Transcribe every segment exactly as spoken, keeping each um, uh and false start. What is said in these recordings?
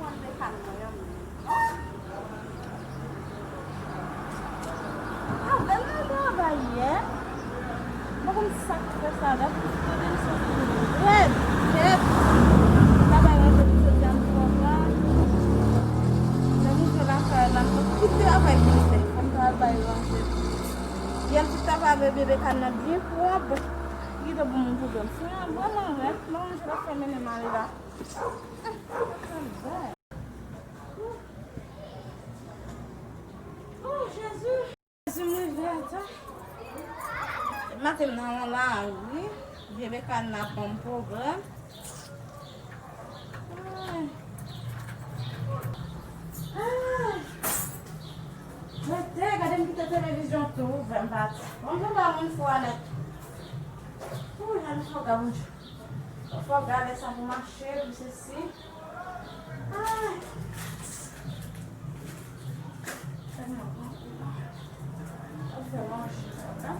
Mwen te kalm mwen an menm. Avè l nan travay yè. Mwen konn sa k fè sa, dat pou kote m soti rèd, rèd. Travay ranje pou soti an pwogram. Lè m rive lakay la, m tout travay pou m fè. Fò m travay ranje. Yè m tout travay avè bebe Kana byen pwòp. Li te ban m pwoblèm. Frè an vrèman rèd. Mwen ranje l ap fè mennen m ale la. Oh, Jezi! Jezi, m rive ata. Maten m nan yon lari, vye Bekana ap ban m pwoblèm. Ay. Ay. Rete, gade m kite televizyon tou ouvè, m pati. Bon, m tou ba moun fwa nèt. Ou, jan m fò gade, Bondye. Fò gade sa pou mache, pou sesi. Ay. Fè manje, papa.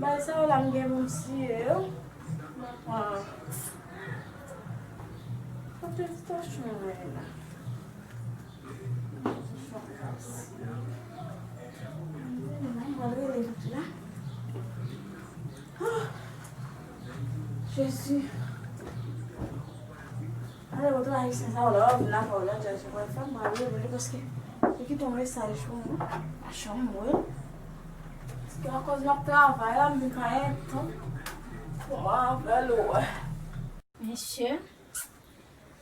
Bay sa yo la m gen pou m siye yo. Mwen pran. Kote ti tòch mwen la? Mwen rele tout la. Ah! Jezi. Ale, oto ayisyen sa yo la, yo vin lakay ou la, Jezi, mwen fè m pral rele li paske li kite yon mesaj pou mwen. Pa janm wè. Paske akoz m ap travay la, m vin pa gen tan pou mwen avè l wè. Mesye,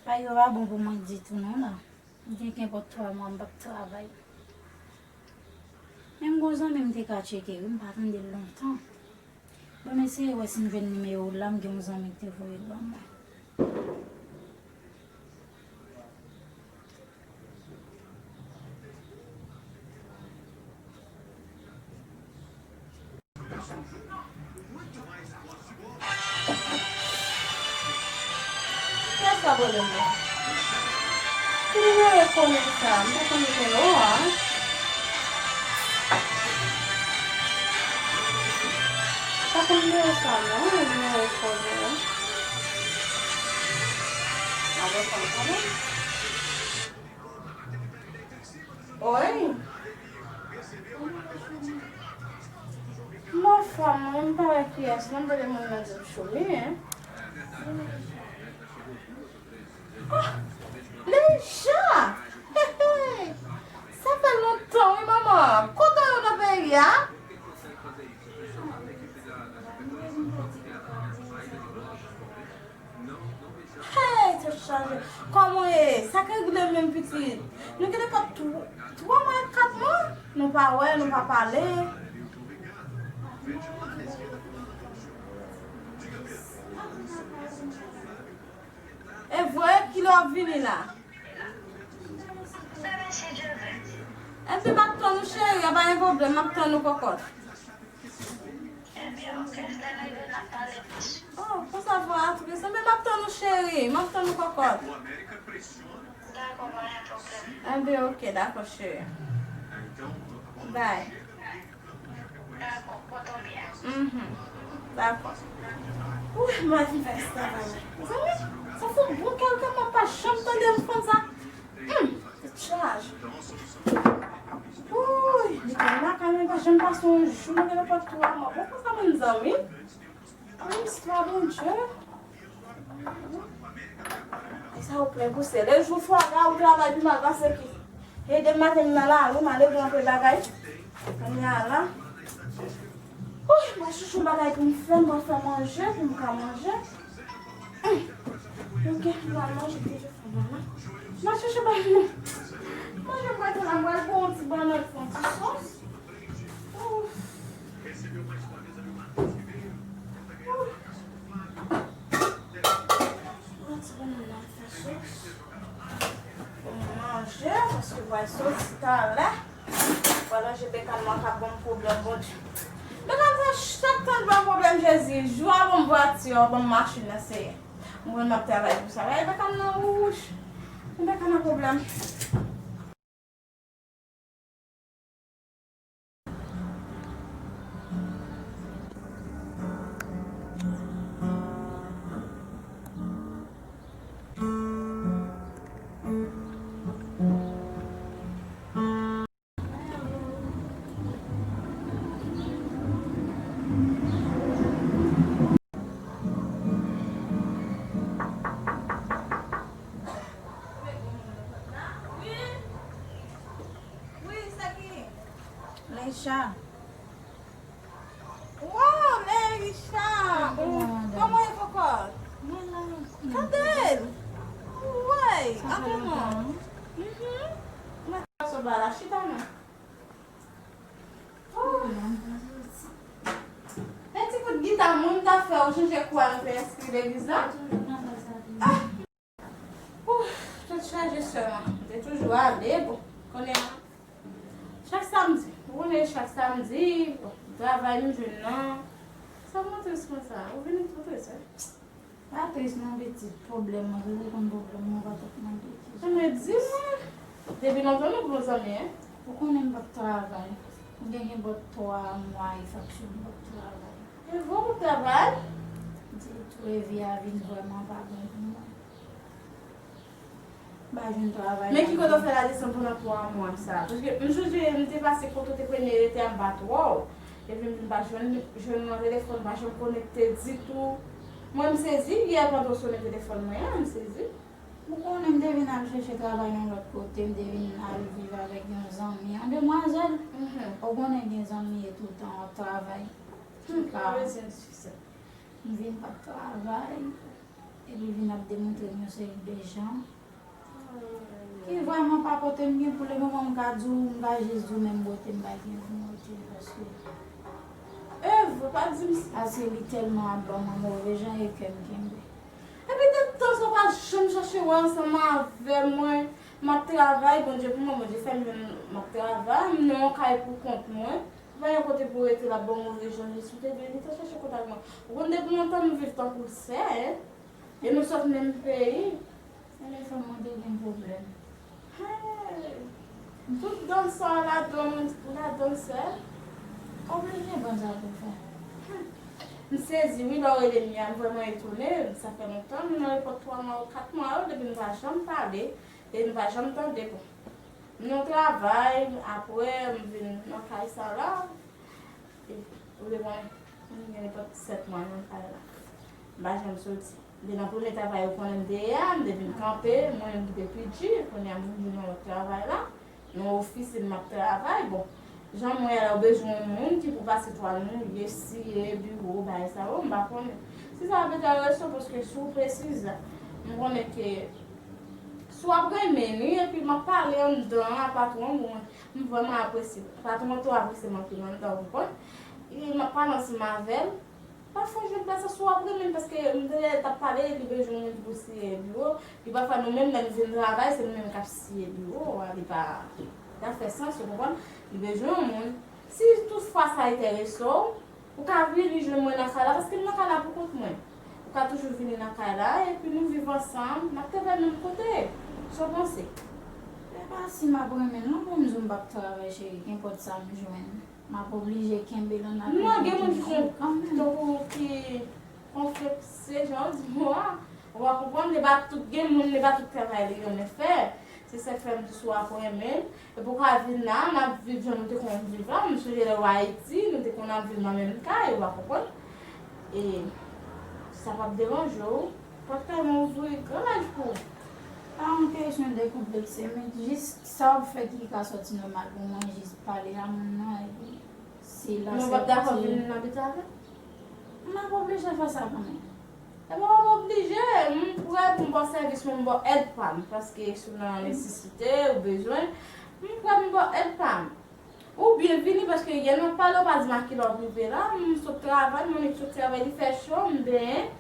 bagay yo pa bon pou mwen ditou non la. M gen kenpòt twa mwa m p ap travay. Men m gon zanmi m te ka tcheke wi, m pa tande l lontan. Bon, m eseye wè si m jwenn nimewo l la, m gen yon zanmi ki te voye l ban mwen. Kiyès k ap rele m la? Ki nimewo ekònòm sa? M pa konn nimewo a. M pa konn nimewo sa non, nimewo ekònòm. Alò, konn kanmenm. Wi. Mwen fanm, mwen pa wè kiyès non, m tande moun nan di m Choumi, en. Oh, Leija! Hey, hey! Sa fè lontan wi, manman. Kote w nan peyi a? Hey, tèt chaje. Kòman w ye? Sa k regle menm pitit? Nou gen depi tw-, twa mwa, kat mwa? Nou pa wè, nou pa pale. E vre, kilè w ap vini la? Ebyen, m ap tann ou, cheri, a pa gen pwoblèm, m ap tann ou, kòkòt. Ebyen, oke, lè m rive, n ap pale plis. Oh, konsa fò a tris. Ebyen, m ap tann ou, cheri. M ap tann ou, kòkòt. Dakò, pa gen pwoblèm. Ebyen, oke, dakò, cheri. Bye. Dakò, pòte w byen. Mhm. Dakò. Wi, m a vin fè travay. Zanmi, sa fè yon bon kèlke mwa m pa janm tande yon fanm sa. Hmm, tèt chaje. Woy, li konn lakay mwen pa janm pase yon jou, mwen gen nenpòt twa mwa. Bon, konsa moun zanmi. Yon istwa, Bondye. E sa yo plen pouse. Lejou fwaga ou travay pi mal pase ki. Ede m maten m nan lari, m ale pran anpil bagay. Kounye a la. Woy, mwen chèche yon bagay pou m fè, mwen fè manje, pou m ka manje. Hum. Ok, m pral manje, telefòn nan la. Mwen chèche bagay. Manje m pral fè la, m pral pran yon ti bannann, fè yon ti sòs. Ouf. Ouf. Yon ti bannann la, fè sòs. Pou m manje, paske m pral soti talè. Pandan je Bekan nan k ap ban m pwoblèm, Bondye. Bekan sa chak tan l ban m pwoblèm, Jezi. Jou a ban m vwati, a ban m machin nan, Seyè. Mwen, m ap travay pou sa. Gade Bekan nan wouch. Bekan nan pwoblèm. Leisha. Wow, Leisha! Kòman e kòkò? Mwen la. Gade l! Woy! Sa fè lontan, wi. Mhm. Mwen sa ba la chita non. Oh. Men ti kout gita moun ta fè w chanje kou a nou te enskri legliz la. Ah! Ouf, tèt chaje sèlman. M te toujou ale, bon, konnen chak samdi. Ou konnen chak samdi, bon, travay m jwenn nan. Sa m tris konsa. Ou vin tou tris, wi. Pa tris non pitit, pwoblèm mwen, se konn pwoblèm mwen, pa t ap mande pitit. Mwen di mwen, depi lontan nou bon zanmi, en. Ou konnen m p ap travay. M gen gen bòt twa mwa e fraksyon m p ap travay. E vre w p ap travay? Ditou, e vi a vin vrèman pa bon pou mwen. M pa jwenn travay. Men ki kote w fè la desann pandan twa mwa sa? Paske m sonje m te pase kote w te premye rete a, m pa t wè w. Epi m vin pa jwenn, jwenn nan telefòn, pa janm konekte ditou. Mwen m sezi, yè pandan w sonnen telefòn mwen an, m sezi. Ou konnen m te vin al chèche travay yon lòt kote, m te vin al viv avèk yon zanmi, yon demwazèl. Mhm. Ou konnen gen zanmi e toutan w ap travay. Hmm, ki ka mwen bezwen di sa. M vin p ap travay, epi vin ap demontre m yon seri de jan ki vrèman pa pote m byen. Pou le moman, m ka di w, m ka jis di w menm bwote m pa gen pou m bwote l, paske e vre, pa di m sa. Paske li tèlman ap ban mwen move jan e kè m kenbe. Epi tout tan sa w pa janm chache wè ansanm avè mwen. M ap travay, Bondye pou mwen, Bondye fè m jwenn, m ap travay, m nan yon kay pou kont mwen. Pa gen kote pou rete, l ap ban w move jan, jis ou te vle, li te chache kontak mwen. Ou konn depi lontan nou viv tankou sè, en. E nou sot menm peyi. Telefòn mwen te gen pwoblèm. Hey! Tout dansè ladan, ladan sè. Oblije ban sa pou fè. M sezi wi, lè w rele m ya, m vrèman etone, sa fè lontan, nou nan repòt twa mwa ou kat mwa yo, depi nou pa janm pale, e nou pa janm tande, bon. M nan travay, apre m vin nan kay sa la, e, ou te konnen, m gen nenpòt sèt mwa nan kay la. M pa janm soti. Depi nan premye travay yo konnen m te ye a, m te vin kanpe, mwen menm ki te pi di, kounye a m vin nan lòt travay la, nan ofisin m ap travay. Bon, jan mwen ye la, ou bezwen yon moun ki pou pase twal, mouye, siye biwo, bagay sa yo, m pa konnen. Si sa ap ede reso, paske si w presize, m konnen ke si w ap renmen li, epi m ap pale anndan a patwon mwen, m vrèman apresye. Patwon an tou apresye m anpil anndan, ou konprann? E m ap pale ansanm avè l. Pafwa, jwenn plas la, si w ap renmen l, paske m te t ap pale, li bezwen yon moun ki pou siye biwo. Li pafwa, nou menm, lè n vin travay, se nou menm k ap siye biwo a, li pa, li pa fè sans, ou konprann? Li bezwen yon moun. Si toutfwa sa enterese w, ou ka vini jwenn mwen nan kay la, paske m nan kay la pou kont mwen. Ou ka toujou vini nan kay la, epi nou viv ansanm, n ap travay menm kote. Sa w panse? E pa si m ap renmen l non pou m di w m p ap travay, cheri, kenpòt sa m jwenn. M ap oblije kenbe l annapre pou toujou kanmenm. Non, gen moun ki kon, tankou ki konplekse, jan w di mo a. Ou pa konprann, se pa tout, gen moun, se pa tout travay li renmen fè. Se sa k fè m di si w ap renmen l, epi w ka vin la, n ap viv jan nou te konn viv la. M sonje lè w Ayiti, nou te konn ap viv nan menm kay, ou pa konprann. E sa p ap deranje w. Pòt kay mwen ouvri gran laj pou ou. Pa yon kesyon de konplekse, men jis sa w ap fè ki ka sòti nòmal pou mwen, jis pale a moun nan, epi si l aksepte. Men w p ap dakò vin abite avè m? M ap oblije fè sa kanmenm. Ebyen, w ap oblije, m prè pou m ba w sèvis mwen, m ba w èd pa m, paske si w nan nesesite, ou bezwen, m prè pou m ba w èd pa m. Ou byen vini, paske yè n ap pale, w pa di m a kilè w ap rive la, m sot travay, m annik sot travay, li fè cho, m benyen,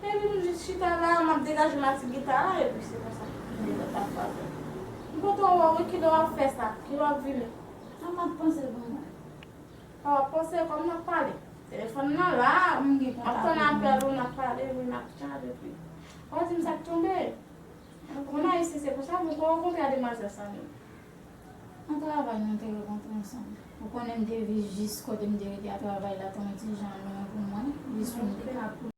epi m jis chita la, m ap degaje m ak ti gita a, epi se konsa m vin nan ta favè. M kontan wè w, wi, kilè w ap fè sa, kilè w ap vini. An m ap panse pou mwen. Sa w ap panse kòm n ap pale. Telefòn nan la, m ap tann apèl ou, n ap pale, wi, n ap chaje, epi w di m sa k tonbe. Moun ayisyen se konsa, nou pa rankontre a demwazèl sa menm. Nan travay, nou te rankontre ansanm. Ou konnen m te viv jis kote m te rete a travay la, te yon ti jan lwen pou mwen, jis pou m te ka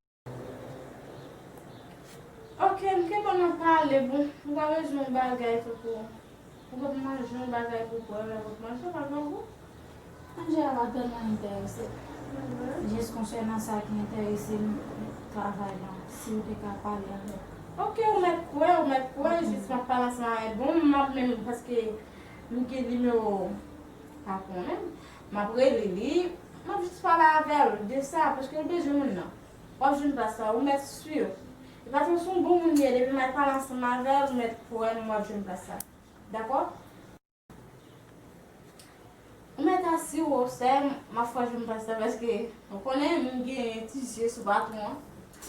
Ok, m kenbe w nan pale, bon, ou pa bezwen yon bagay tankou, ou p ap manje yon bagay pou bwè, lè w ap manje, w pa grangou. Manje a pa tèlman enterese m. Jis konsènan sa ki enterese m, travay la, si w te ka pale avè m. Ok, ou mèt kwè, ou mèt kwè, jis m ap pale ansanm avè l. Bon, m ap menm, paske m gen nimewo w, pa konnen. M ap rele li, m ap jis pale avè l de sa, paske l bezwen moun nan. W ap jwenn plas la, ou mèt si. E pa tankou se yon bon moun li ye, depi m al pale ansanm avè l, ou mèt kwè m, w ap jwenn plas la. Dakò? Ou mèt asire w, sè m, m ap fè w jwenn plas la, paske ou konnen m gen ti zye sou patwon an.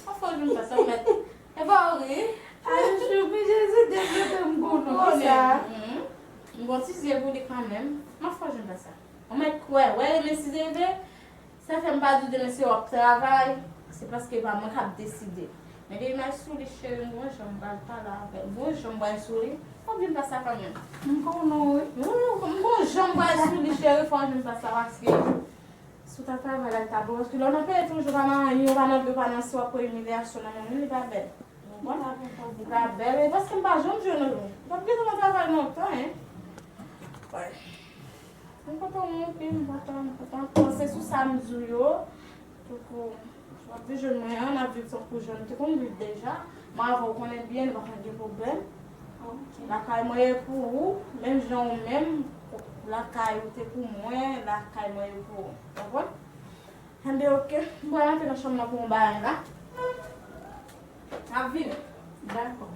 M ap fè w jwenn plas la, ou mèt. E pa w ri? Ay, choupi Jezi, devlope m pou nou, ki sa? M gon ti zye pou li kanmenm. M ap fè w jwenn plas la. Ou mèt kwè, wè, men si Dye vle, sa fè m pa di w demen si w ap travay, se paske pa mwen k ap deside. Men depi m al sou li, cheri, m gon jan m pral pale avè l. M gon jan m pral sou li. W ap jwenn plas la kanmenm. M konnen w, wi. Wi, wi, m gon jan m pral sou li, cheri, fò w jwenn plas la, paske si w ta travay la, li ta bon. Paske lè w nan peyi toujou, pa nan anyen, ou pa nan dlo, pa nan si, w ap pran imilyasyon nan men moun, li pa bèl. Ou konprann? Li pa bèl, e paske m pa janm jwenn ou. Ou p ap gentan nan travay lontan, en. Wi. M kontan w anpil, m kontan, m kontan. Panse sou sa m di w yo. Tankou, w ap vin jwenn mwen an, n ap viv tankou jan nou te konn viv deja. Mwen avè w konnen byen, nou pa konn gen pwoblèm. Lakay mwen ye pou ou, menm jan ou menm, lakay ou te pou mwen, lakay mwen ye pou ou. Konprann? Enben, oke. M pral antre nan chanm nan pou yon bagay la. M ap vini. Dakò.